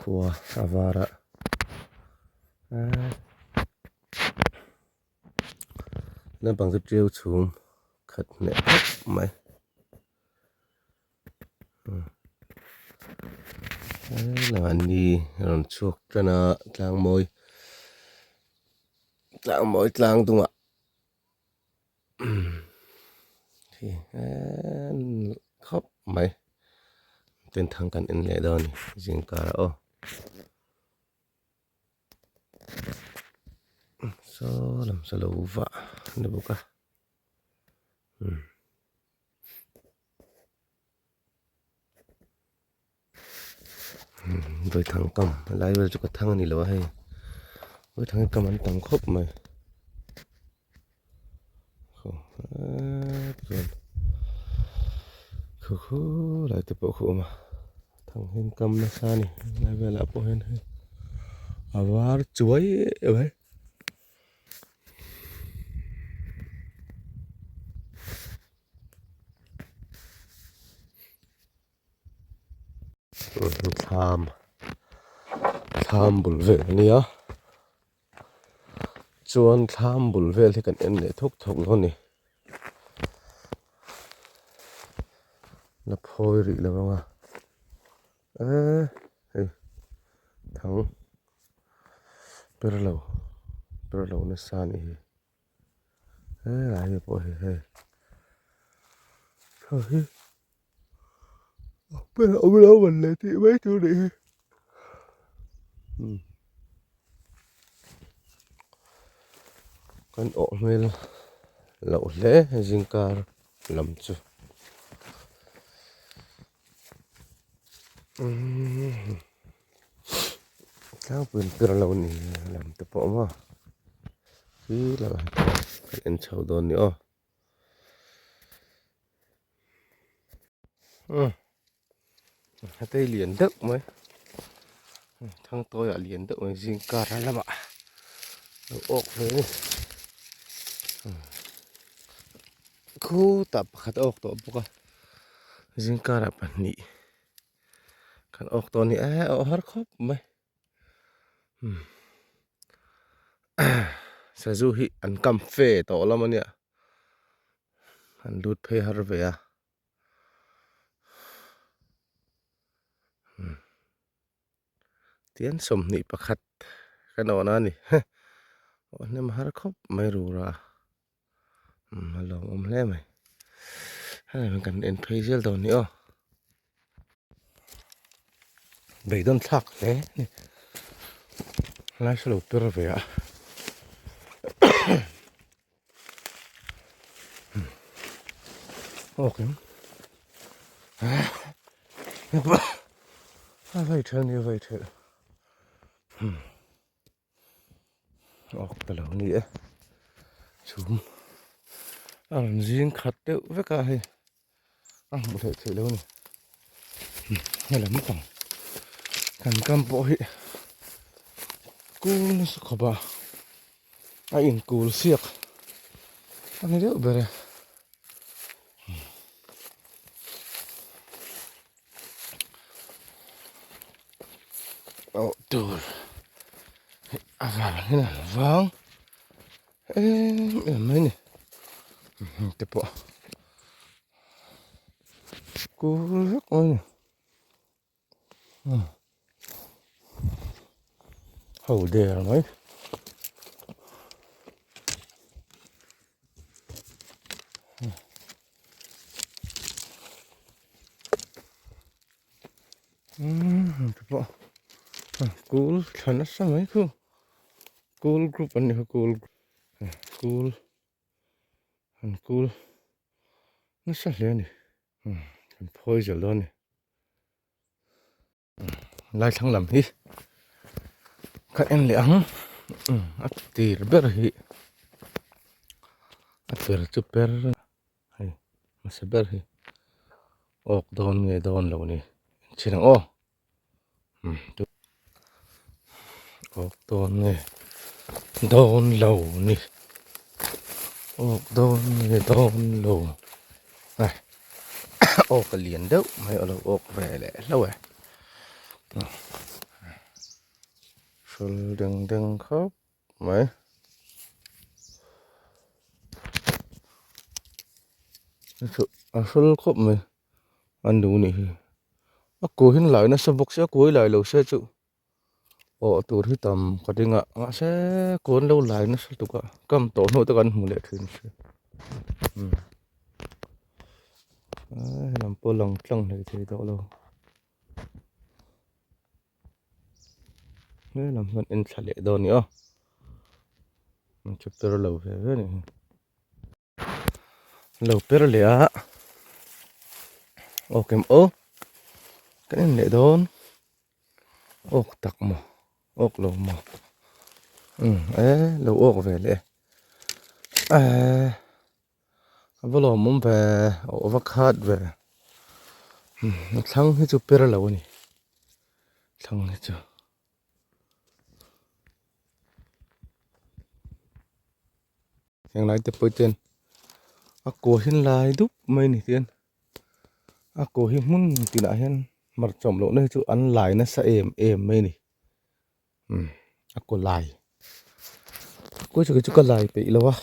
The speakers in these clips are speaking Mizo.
Khua a var a eee naupang chu tiu chhum khat hneh khawp mai helamah ni a rawn chhuak tan a tlang mawi tlang mawi tlang dungah khawp mai tin thang kan en leh dawn a ni zingkar ah aw saw lam saw lo vah a ni bawk a Vawithang kam helai vel chu ka thang a ni lo a hei vawithang hi kam an tam khawp mai chuan khu khu lai te pawh khu a awm a thang hian kam nasa a ni helai velah pawh hian hei a var chuai mai. Thlam thlam bul vel a nia chuan thlam bul vel hi kan en leh thawk thawk lo a ni la phawi rih lo ang a eee hei thang per lo per lo nasa a nih hi. Helai hi pawh hi hei thla hi a pen a awm lo man le tih mai tur a nih hi kan awh hmel loh hle zingkar lam chu tlangpui per lo ni lam te pawh a awm a khi lamah hian kan en chho dawn a ni aw hetei lian deuh mai thangtawiah lian deuh mai zingkar a lamah lo awk ve a ni khutah pakhat a awk tawh bawk a zingkarah pahnih kan awk tawh a ni e a awh har khawp mai sazu hi an kam fe tawh lam a nia an lut phei har ve a tian 21 kan awhna a ni awh hnem har khawp mai rura. A lawmawm hle mai hei kan en phei zel dawn ni aw beidawn thlak hle a ni helai saw lo per ve a awk em a vei thelh a ni a vei thelh. Awk ta lo ni e chhum a rawn zing khat deuh vek a hei a hmuh theih theih lo a ni helam pang kan kam pawh hi kul nasa khawp a a in kul siak a ni deuh ber e. Awh tur a vang hian an vang em em mai a ni te pawh kul vek mai a ni ho der mai. Pawh kul thla nasa mai khu kul group an ni kha kul kul an kul nasa hle a ni an phawi zel dawn a ni. Lai thlang lam hi ka en leh ang a tir ber hi a per chu per hei hmasa ber hi awk dawn nge dawn lo ni enchhin ang aw awk dawn nge dawn lo ni awk dawn nge dawn lo. Awk a lian deuh mai a lo awk ve leh hlauh e. Hral deng deng khawp mai. A hral khawp mai a nu nih hi a kawi hi lai nasa bawk sia kawi lai lo se chu awh tur hi tam ka ding a mahse kawn lo lai nasa tuk a kam tawh hnu te kan hmu leh thin si umm helam pawh lang tlang hlei thei tawh lo. Helam hian en thla leh dawn a ni aw an che per lo ve ve a nih hi lo per leh a awk em aw kan en leh dawn awk tak maw awk lo maw umm e lo awk ve leh e eh. A va lawmawm ve a va khat ve a thlang hi chu per lo a ni thlang hi chu heng lai te pawh chuan a kaw hi lai dup mai a ni tihian a kaw hi hmun tinah hian hmarchawm lohna hi chu an lai nasa em em mai a ni. Umm a kaw lai a kawi chu kei chu ka lai peih lo a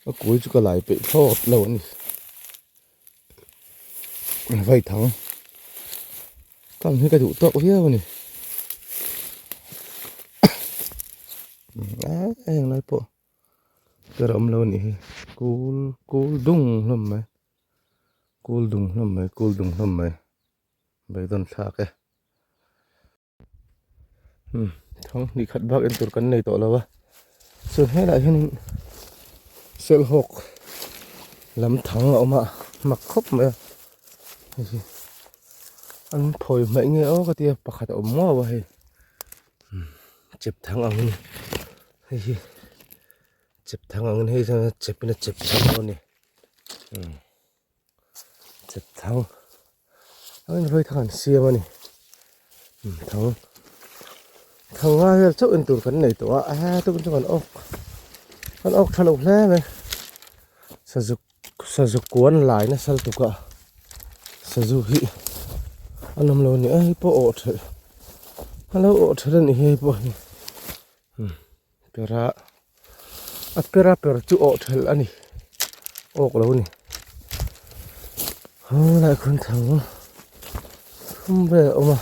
a kawi chu ka lai peih thlawt lo a ni vai thang tam hi ka duh tawk viau a ni heng lai pawh ber a awm lo a nih hi kul kul dung hlawm mai kul dung hlawm mai kul dung hlawm mai. Beidawn thlak e. Umm thang hnih khat bak en tur kan nei tawh lo a. Chuan helaiah hianin Selhawk lam thang a awm a mak khawp mai a. Hei hi an phawi hmaih nge aw ka tia pakhat a awm ngau a hei. Umm chep thang angin hei hi chep thang angin hei chuan chep in a chep thang dawn a ni. Umm. Chep thang a in vawi thang an siam a ni thang thang nga vel chauh en tur kan nei tawh a a tuk chu kan awk kan awk tha lo hle mai sazuk sazuk kuan lai nasa lutuk a sazu hi a nawm lo a ni a hei pawh awh thelh a lo awh thelh a nih hi hei pawh hi Pera a pera per chu awh thelh a ni awk lo a ni helai khawn thang thum vel a awm a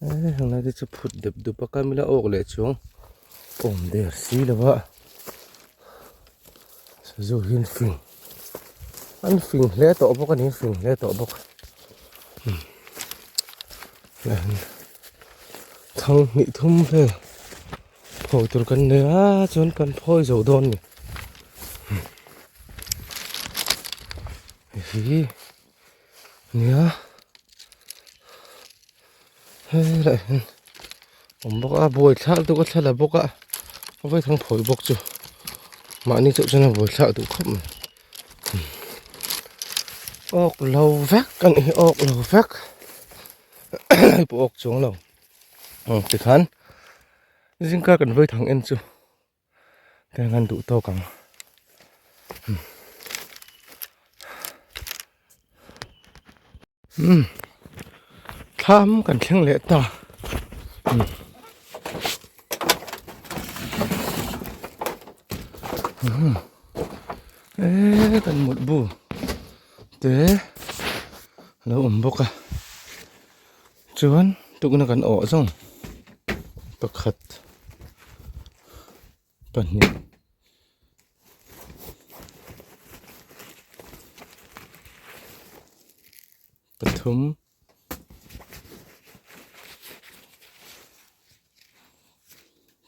eh helai te chu phut dep dup a kamila awk leh chuang awm der si lo a sazu hi an fing an fing hle tawh bawk a ni fing hle tawh bawk thang hnih thum vel phawi tur kan nei a chuan kan phawi zo dawn a ni hei hi nia helaiah hian awm bawk a buai thlak deuh a thla la bawk a a vaithang phawi bawk chu mahni chauh chuan a buai thlak duh khawp mai awk lo vek a nih hi awk lo vek hei pawh awk chuang lo tikhan zingkar kan vaithang en chu. Teng an duh tawk ang. Umm thlam kan thleng leh ta. Umm eee kan mutbu te a lo awm bawk a chuan tukna kan awh zawng pakhat. Pahnih pathum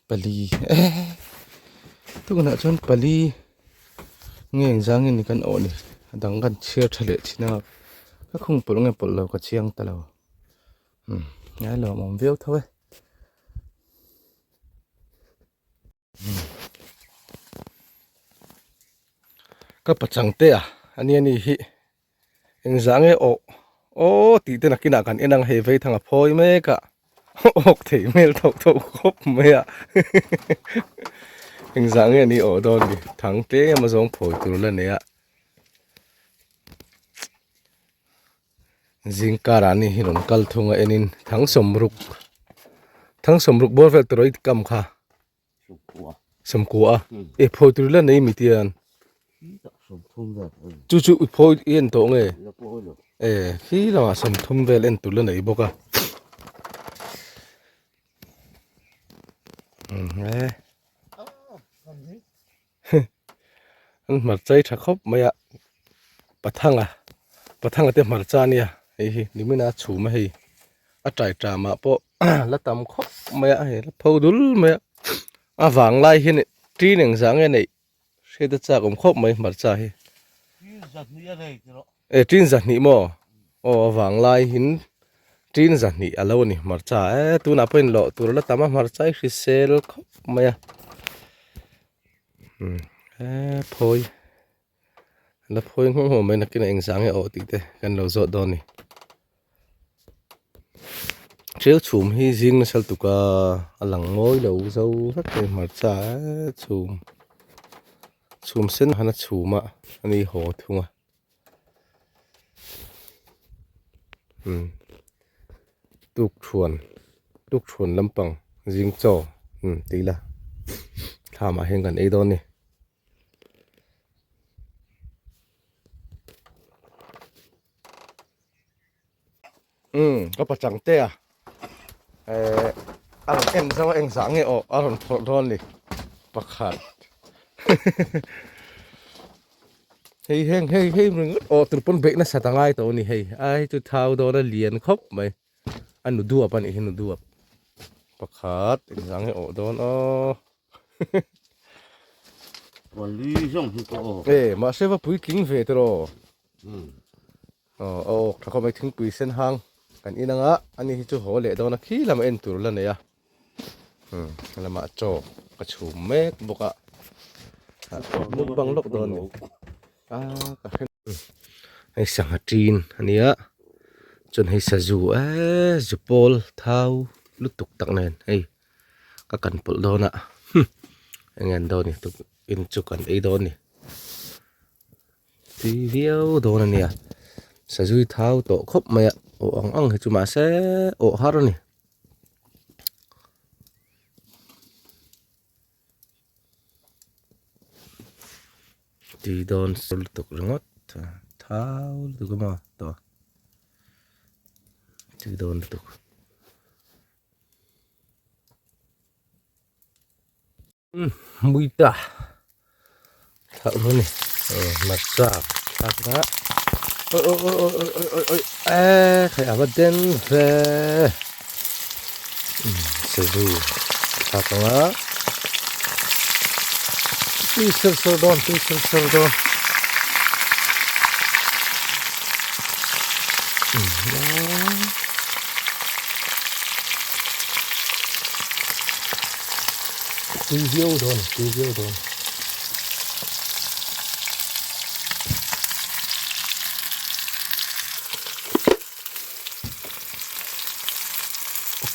pali eh tunah chuan pali nge engzang in kan awh ni a dang kan chhiar tha leh thin a ka khung pawlh nge pawlh lo ka chiang ta lo umm ngai lo awm viau tho e. Ka pachang te a ania ni hi engzah nge awh aw tih te nakinah kan en ang hei vei thang a phawi mek a awk theih hmel tho tho khawp mai a engzah nge ni awh dawn ni thang tlem a zawng phawi tur la nei a. Zing karah ni hi rawn kal thung a enin Thangsawmruk Thangsawmruk bawr vel tawrh i kam kha Sawmkua e phawi tur la nei mi tian chu chu i phawi i en tawh nge e khi lamah 30 vel en tur la nei bawk a An hmarcha hi tha khawp mai a pathanga pathanga te hmarcha a nia hei hi nimina a chhum a hei a tai tram ah pawh la tam khawp mai a hei la pho dul mai a a vang lai hian tin engzah nge neih hriat a chak awm khawp mai hmarcha hi e tin zahnih maw aw a vang lai hin tin zahnih a lo a ni hmarcha e tunah pawhin lawh tur la tam a hmarcha hi hrisel khawp mai a. Umm phawi la phawi nghawng nghawng mai nakin a engzah nge awh tih te kan lo zawt dawn a ni ṭiau chhum hi zing nasa lutuk a a lang mawi lo zo vek mai hmarcha eee chhum chhum sen han a chhum a ani haw thung a umm tukthuan tukthuan lampang zing chaw umm ti ila thlamah hian kan ei dawn a ni. Umm ka pachang te a eh a rawn en zauh a engzah nge aw a rawn phawrh dawn a ni pakhat hei heng hei hei ringawt aw tur pawn beih nasat a ngai tawh a ni hei a hei chu thau dawn a lian khawp mai a nu duap a nih hi nu duap pakhat engzah nge awh dawn aw e mahse va puitling ve tawh Aw a awk tha khawp mai thingpui sen hang kan in anga ani hi chu haw leh dawn a khi lamah en tur la nei a umm lamah chaw ka chhum mek bawk a mukbang lawk dawn a ni a ka hre hei sangha tin a nia chuan hei sazu eee zu pawl thau lutuk tak nen hei ka kan pawlh dawn a eng nge an dawn ni in chu kan ei dawn a ni. Tui viau dawn a nia sazui thau tawh khawp mai a aw ang ang hi chu mahse awh har a ni. Tui dawn lutuk ringawt thau lutuk a maw tawh tui dawn lutuk. Muita thlauh dawn ni hmarcha thlak a oi oi oi oi oi oi oi e khai a va den ve sazu thlak anga tui ser ser dawn tui ser ser dawn. Tui viau dawn tui viau dawn.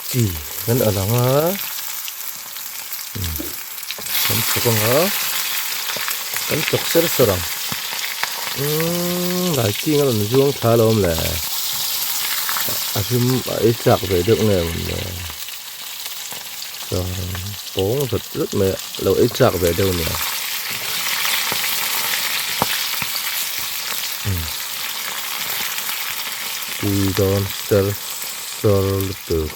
Chi kan a lang a kan chhuk ang a kan chawk ser ser ang umm lai ching a rawn zuang thla lo awm le a hlim a ei chak ve deuh nge mawn le chuan pawng zat zat mai a lo ei chak ve deuh a nia. Tui dawn ser ser lutuk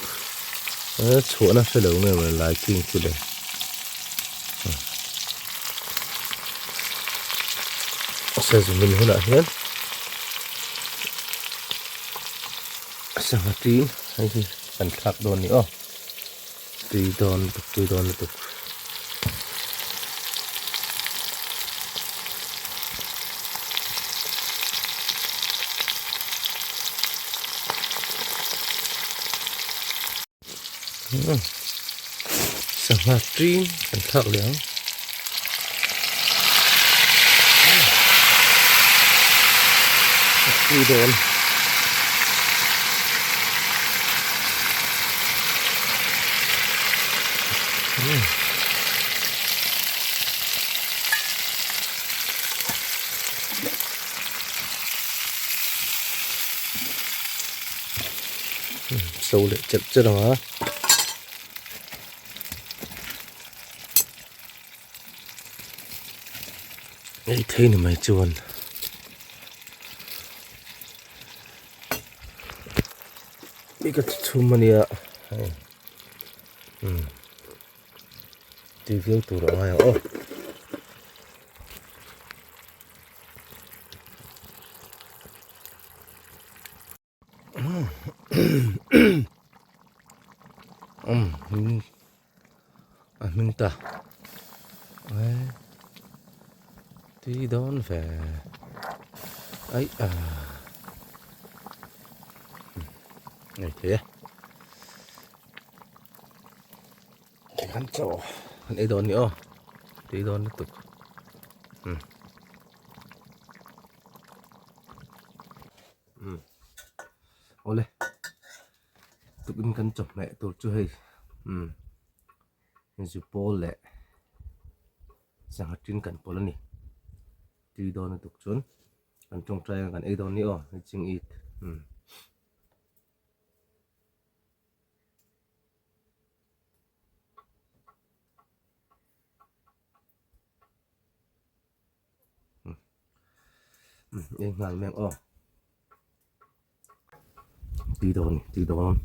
e chhuahna hre lo nge maw lai king chu le sazumin hunah hian sangha tin hei hi kan thlak dawn a ni aw tui dawn lutuk tui dawn lutuk. Sangha ṭin kan thlak leh ang. A tui dawn. So leh chelh chelh ang a. Ei thei ni mai chuan. Mi ka chhum ania hei umm tui viau tur a ngai ang aw. Umm a hming ta tui dawn ve aih a nei thei e tikhan chaw an ei dawn ni aw tui dawn lutuk umm. Umm awle tukin kan chawhmeh tur chu hei umm zu pawl leh sangha tin kan pawlh a ni tui dawn lutuk chuan kan tawngtai ang kan ei dawn ni aw ching it umm. Ei nghal mek aw tui dawn tui dawn.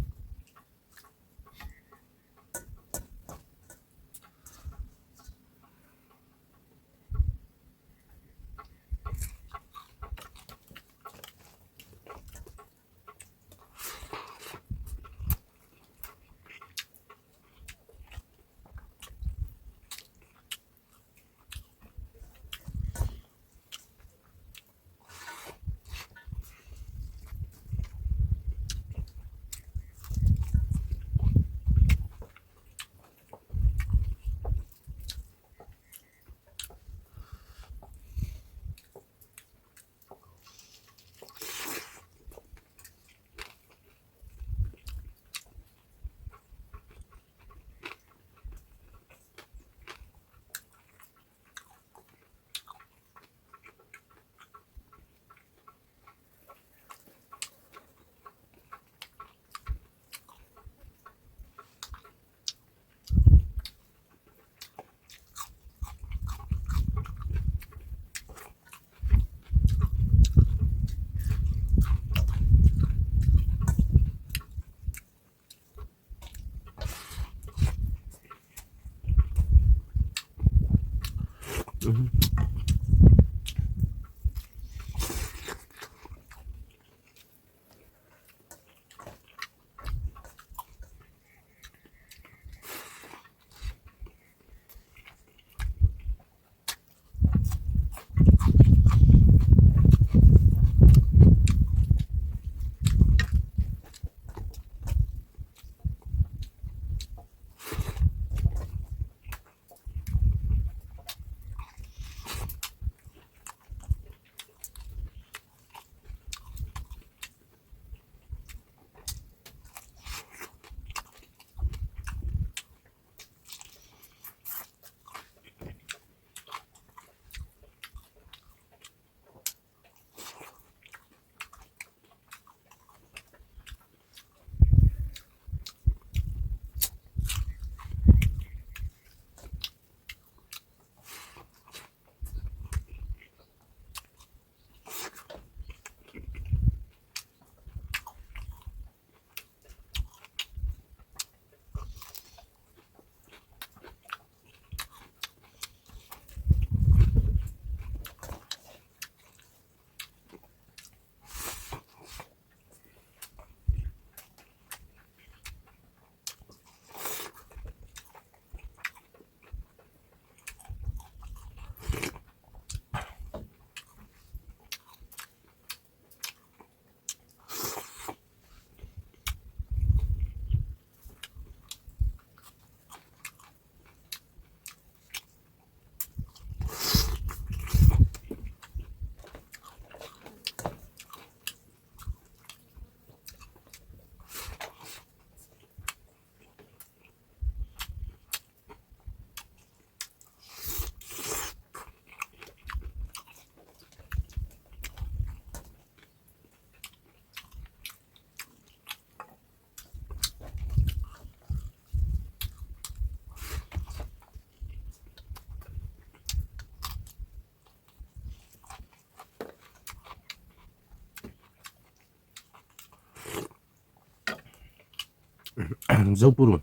Zopurun.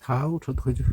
Thau tha thôi chứ.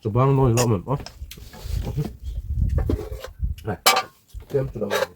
Chubang nawi lo awm em aw. Này, tlem chu lo awm.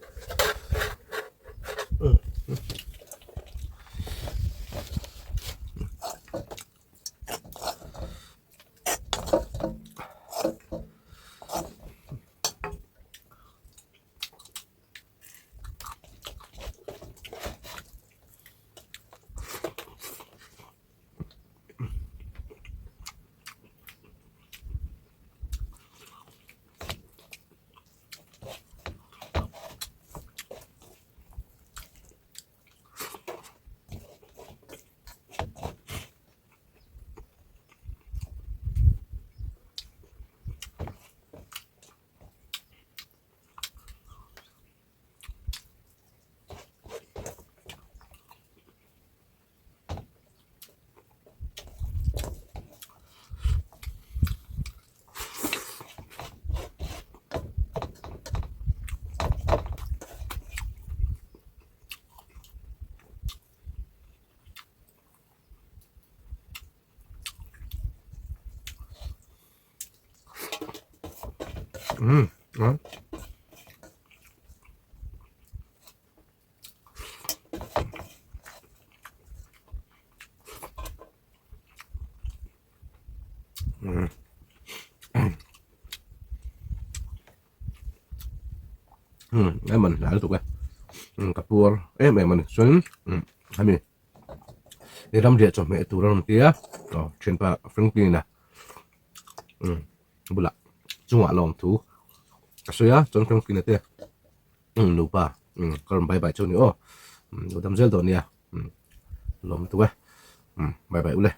Umm ngon. Umm a man hlai lutuk e umm ka puar em em a ni chuan umm hemi i ram riah chawhmeh tur a rawn ti a aw thianpa Franklin a umm bulah chungah lawmthu ka sawi a chuan Franklin a te umm nupa umm ka rawn bye bye chu a ni aw umm lo dam zel dawn nia umm lawm lutuk e umm bye bye ule.